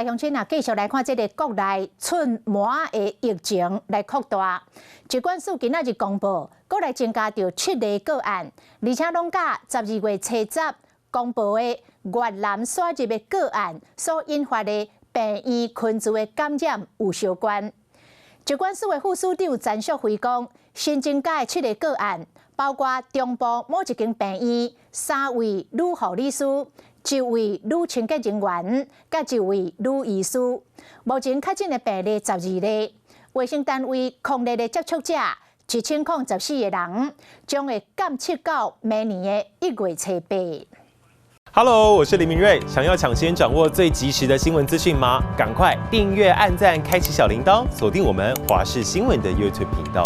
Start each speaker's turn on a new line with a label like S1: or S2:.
S1: 鄉親啊，繼續來看這个國內寸痲的疫情來擴大。疾管署今仔日公布，閣來增加著七例個案，而且攏佮12月初十公布的越南輸入的個案所引發的病院群聚的感染有相關。疾管署的副署長陳淑惠講，新增加的七个個案，包括中部某一間病院三位女護理師，一位女清潔人員，佮一位女醫師。目前確診的病例十二例，衛生單位匡列的接觸者1014個人，將會監測到明年的1月初八。
S2: Hello，我是林明瑞，想要搶先掌握最及時的新聞資訊嗎？趕快訂閱、按讚、開啟小鈴鐺，鎖定我們華視新聞的 YouTube 頻道。